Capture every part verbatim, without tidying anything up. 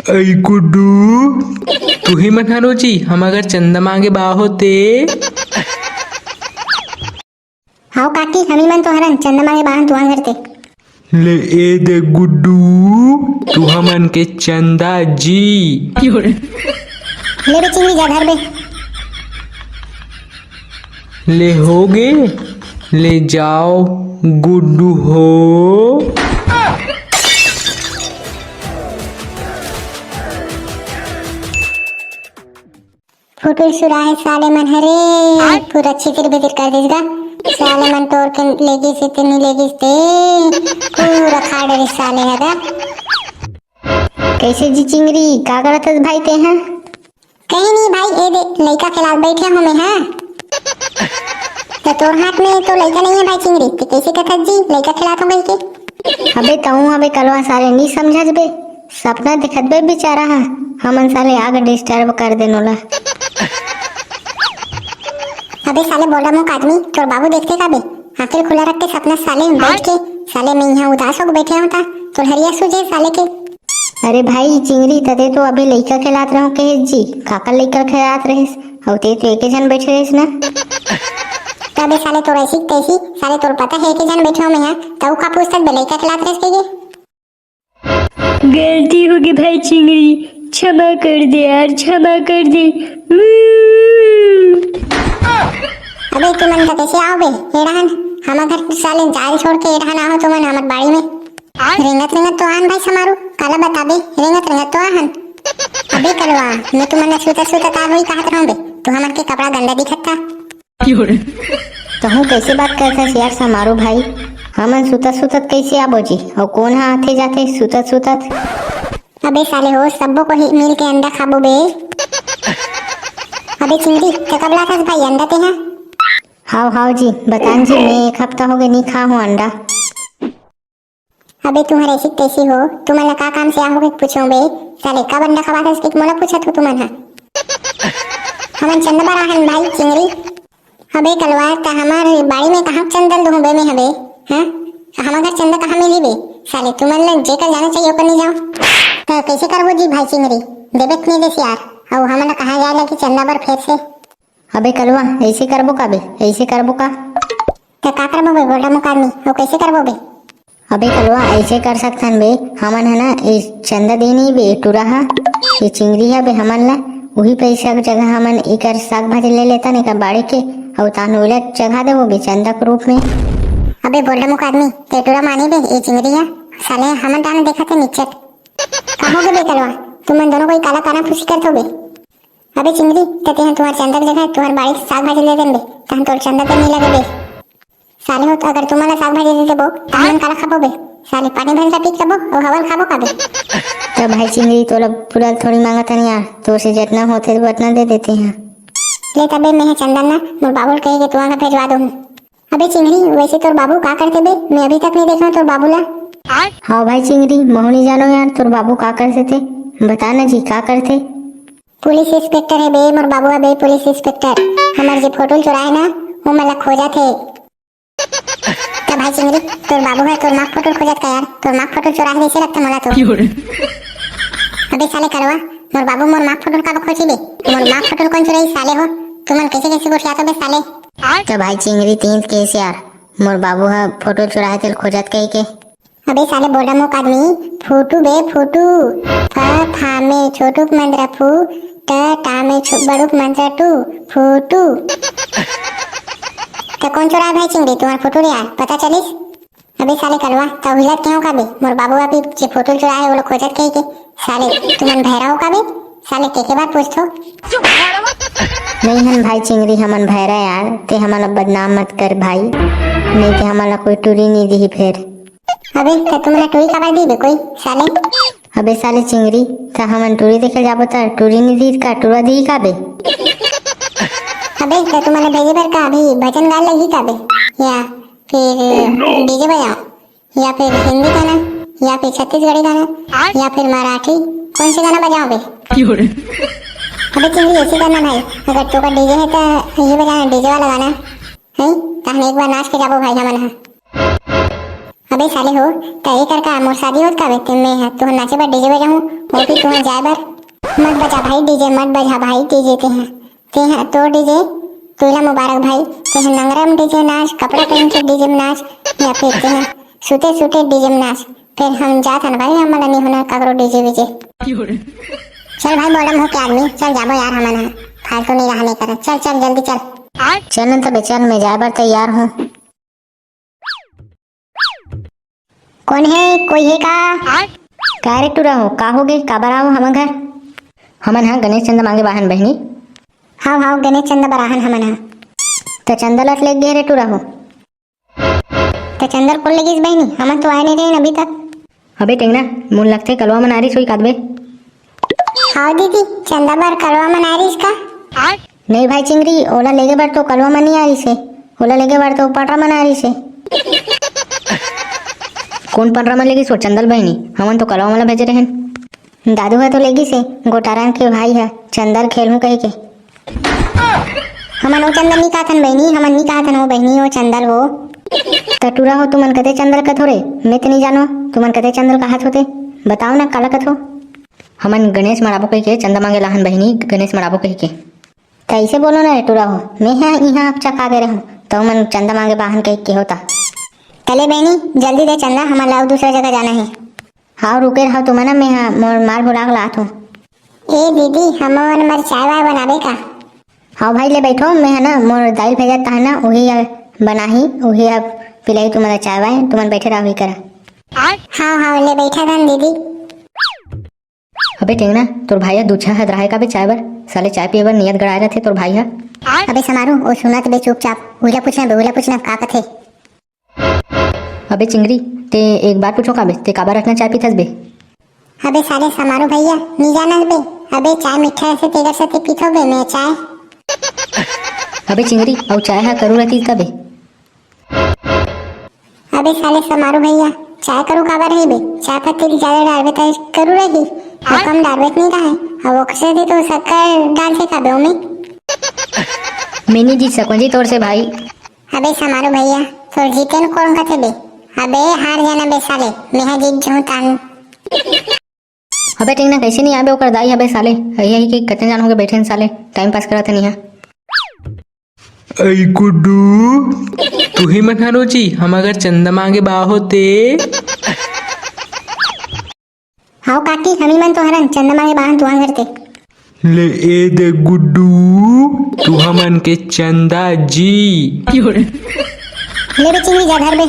अई गुड्डू, तुही मन हरो जी, हमर घर चंदा मांगे बा होते। हाव काकी, हमी मन तो हरन, चंदा मांगे बा हन तुहर घर ते। ले ए दे गुड्डू, तुहा मन के चंदा जी। ले बे चिंगी, जा धर बे। ले होगे, ले जाव गुड्डू हो। फुटुल सुरा हे साले मन हरे, पूरा छितिर बितिर कर दिस गा। साले मन तोर के लेगिस हे ते नी लेगिस ते, पूरा खा डरिस साले हे गा। कैसे जी चिंगरी, का करत हस भाई ते हा? कहीं नहीं भाई, ए दे लइका खेलात बैठे हूँ मैं, हाँ। तो तोर हाथ में तो लइका नहीं है भाई चिंगरी, ते कैसे कहत हस जी लइका खेलात हूँ कह के? अबे तहूँ अबे कलवा साले नी समझत बे, सपना देखत बे बेचारा हा, हमन साले आग disturb कर देन ओला। अबे साले बोला मुख आदमी, तोर बाबू देखते का बे? आंखें खुला रख के सपना साले बैठ के, साले मैं यहाँ उदास होके बैठे हूँ ता, तोर हरिया सूझे साले के। अरे भाई चिंगरी, तते तो अभी लइका खेलात रहो कहे जी, काकर लइका खेलात रहिस? अउ ते तो एके झन बैठे रहिस ना। तबे साले तोर ऐसी तैसी, साले तोर पता है एके झन बैठे हो मैं यहाँ, तब का पूछत बे लइका खेलात रहिस के? गलती होगे भाई चिंगरी, क्षमा कर दे यार, क्षमा कर दे। हम्म। अबे तुमन तो कैसे आओ बे? ए डहन, हमर घर साले जाल छोड़ के ए डहन आओ तुमन हमर बाड़ी में। रेंगत रेंगत तो आन भाई समारू, काला बताबे, रेंगत रेंगत तो आहन। अबे कलवा, मैं तुमन ला सूतत सूतत आ होई कहत रहूं बे, तू हमन के कपड़ा गंदा दिखत था। तहूँ कैसे बात करत हस यार समारू भाई? हमन सुतत सुतत कैसे आबो जी? अउ कोन ह आथे जाथे सुतत सुतत? अबे साले हो, सब्बो कोई मिल के अंडा खाबो बे। अबे चिंगरी, ते कब लाथस भाई अंडा ते हा? हाव हाव जी, बतान जी, मैं एक हफ्ता होगे नी खा हूँ अंडा। अबे तुहर ऐसी तैसी हो, तुमन ला का काम से आहो के पूछो बे? साले का बंदा खवात हस के मोला पूछत हो तुमन हा? हमन चंदा बर आहन भाई चिंगरी। अबे कलवा, त हमर बाड़ी में कहाँ चंदा ल दूहूं बे मैं हबे? हाँ? हमर घर चंदा कहाँ मिली बे? साले तुमन ला जेकर जाना चाहिए ओकर नहीं जाओ। त कैसे करबो जी भाई चिंगरी? देबे त नहीं देस यार। अउ हमन ला कहाँ जाए लगी चंदा बर फेर से? अबे कलवा, ऐसे करबो का बे? ऐसे करबो का? त का करबो बे, बोल रहा मुख आदमी, अउ कैसे करबो बे? अबे कलवा, ऐसे कर सकथन बे, हमन ह ना, ए चंदा दे नहीं बे, ए टुरा ह, ए चिंगरी ह बे, हमन ला उही पैसा के जगह हमन एकर साग भाजी ले लेथन, एकर बाड़ी के, अउ तान ओला चघा देबो बे चंदा के रूप में। अबे बोल रहा मुख आदमी, ते टुरा मानी बे, ए चिंगरी ह, साले हमन तान देखत हे निच्चट। का होगे बे कलवा, तुमन दोनों कोई काला काना फूसी करथो बे? अबे चिंगरी, त तेहन तुहर चंदा के जगह तुहर बाड़ी के साग भाजी ले देन बे, तहन तोर चंदा ते नहीं लगे बे। साले हो, त अगर तुमन ला साग भाजी दे देबो, त हमन काला खाबो बे? साले पानी भंसा पी के खाबो, अउ हवा ल खाबो का बे? त भाई चिंगरी, तोला पूरा थोड़ी मांगत हन यार, तोर से जतना होथे वतना दे देते हैं। ले तबे मैं ह चंदा ल ना, मोर बाबू ल कहे के तुहर घर भेजवा दूहूं। अबे चिंगरी, वैसे तोर बाबू का करथे बे? मैं अभी तक नहीं देखा तोर बाबू ला। हाँ भाई चिंगरी, महू नहीं जानो यार, तोर बाबू का करथे ते? बता ना जी, का करथे? पुलिस इंस्पेक्टर हे बे, मोर बाबू हे बे, पुलिस इंस्पेक्टर। हमर जे फोटो ल चुराए ना, वो मन ला खोजत हे। त भाई चिंगरी, तोर बाबू ह तोर माँ के फोटो ल खोजत का यार? तोर माँ के फोटो ल चुराए जैसे लगता मोला तो। अबे साले कलवा, मोर बाबू मोर माँ के फोटो ल काबर खोजी बे? मोर माँ के फोटो ल कौन चुराई साले हो? तुमन कैसे कैसे गोठियात हो बे साले? त भाई चिंगरी तीन केस यार, मोर बाबू ह फोटो चुराए तेल खोजत कही के। अबे साले बोल रहा मुख आदमी, फोटू बे फोटू। फ फा में छोटू के मंदरा फू, ट टा में छो-, बड़ू के मंदरा टू, फोटू। त कौन चुराए भाई चिंगरी तुम्हार फोटो रे यार, पता चलिस? अबे साले कलवा, तौ हिलत क्यों का बे? मोर बाबू अभी जे फोटो चुराए हे, वो लोग खोजत कही के। साले, तुमन भैरा हो का बे? साले, के के बात पूछथो? नहीं हन भाई चिंगरी, हमन भैरा यार, ते हमन ला बदनाम मत कर भाई, नहीं ते हमन ला कोई टूरी नहीं दिही फेर। अबे, त तुमन ला टूरी काबर दी बे कोई, साले? अबे साले चिंगरी, त हमन टूरी देखे जाबो त टूरी नहीं दी का, टूरा दी का बे? अबे, त तुमन ला भेजे बर का अभी भजन गाए लगी का बे? या फिर डीजे बजाओ, या फिर हिंदी गाना, या फिर छत्तीसगढ़ी गाना, या फिर मराठी, कौन से गाना बजाओ बे? अबे चिंगरी, ऐसे करना भाई, अगर तो का डीजे है तो ये बजाना, डीजे वाला गाना है, तो हम एक बार नाच के जाबो भाई हमन हा। अबे साले हो, तैं कर का मोर शादी होत का बे? ते मैं ह तुहर नाचे बर डीजे बजाहूं, वो भी तुहर जाए बर। मत बजा भाई डीजे, मत बजा भाई डीजे। ते ह, ते ह तोर डीजे, तुला मुबारक भाई। ते ह नंगरा में डीजे नाच, कपड़ा पहन के डीजे में नाच, या फिर ते ह सूते सूते डीजे में नाच। फिर हम जात हन भाई, हमला नहीं होना काकरो डीजे वीजे। चल भाई, बॉडम हो के आदमी, चल जाबो यार हमन ह। फालतू नहीं रहने कर, चल चल जल्दी चल। चल न तबे चल, मैं जाए बर तैयार हूँ। कौन है, कोई है का? का रे टूरा हो, का हो गे, काबर आओ हमर घर? हमन ह गणेश चंदा मांगे बाहन बहिनी। हाव हाव, गणेश चंदा बर आहन हमन ह। त चंदा लट ले गे रे टूरा हो। त चंदा ल कोन ले गिस बहिनी, हमन तो आए नहीं रहे अभी तक। अबे टेंगना, मोन लगथे कलवा मनारिस होई कादबे। हाव दीदी, चंदा बर कलवा मनारिस का? नहीं भाई चिंगरी, ओला लेगे बर तो कलवा मन नहीं आ रही से, ओला लेगे बर तो पटरा मन आ रही से। कौन पटरा मन लेगिस वो चंदा ल बहिनी? हमन तो कलवा मन ला भेजे रहन। दादू ह तो लेगिस हे, गोटारन के भाई ह चंदा ल खेलहूं कह के। हमन वो चंदा ल नहीं कहथन बहिनी, हमन नहीं कहथन वो बहिनी, वो चंदा ल वो। त टूरा हो, तुमन कते चंदा ल कथो रे? मैं तो नहीं जानो, तुमन कते चंदा ल कहत होते, बताओ ना काला कथो। हमन गणेश मड़ाबो कह के चंदा मांगे लाहन बहिनी, गणेश मड़ाबो कह के। कैसे बोलो ना रे टूरा हो, मैं ह इहाँ चका दे रहूं, तो मन चंदा मांगे बाहन कह के होता। तले बहनी, जल्दी दे चंदा, हमन ला अउ दूसरा जगह जाना है। हाव रुके रहो तुमन, मैं ह मोर मार भुला के लात हूँ। ए दीदी, हमन बर चाय वाय बनाबे का? हाव भाई ले बैठो, मैं ह ना मोर दाई ल भेजत तहा ना, उही ह बनाही, उही ह पिलाई तुमन ला चाय वाय, तुमन बैठे रहो ही करा। हाव हाव ले बैठा धन दीदी। अबे टेंगना, तोर भाई ह दुछा हदराए का बे चाय बर? साले चाय पिए बर नियत गड़ाए रथे तोर भाई ह। अबे समारू, ओ सुनत बे चुपचाप, उहिला पूछना बे, उहिला पूछना का कथे। अबे चिंगरी, ते एक बात पूछो का बे, ते काबर अतना चाय पीथस बे? अबे साले समारू भैया, नी जानस बे? अबे चाय मीठा रथे तेकर सेती पीथो बे मैं चाय। अबे चिंगरी, अउ चाय ह करू रहती का बे? अबे साले समारू भैया, चाय करू काबर रही बे? चाय पत्ती ल ज्यादा डालबे त करू रही, अउ कम डालबे त नहीं रहे। अब ओकरे सेती तो शक्कर डालथे का बे ओमे? मैं नहीं जीत सकूं जी तोर से भाई। अबे समारू भैया, तोर जीते न कौन कथे बे? अबे हार जाना बे साले, मैं ह जीत जाऊं तान। अबे टेंगना, कैसे नहीं आबे ओकर दाई हबे साले, यही कि कतने जान होगे बैठे हैं साले, टाइम पास करत है नहीं है। ऐ गुड्डू, तुही मन हरो जी, हम अगर चंदा मांगे बा होते। हाव काकी, हमी मन तो हरन, चंदा मांगे बाहन तुहर घर ते। ले ए दे गुड्डू, तू हमन के चंदा जी। ले बे चिंगरी जा घर बे।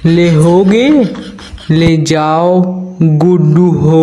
ले हो गे, ले जाओ गुड्डू हो।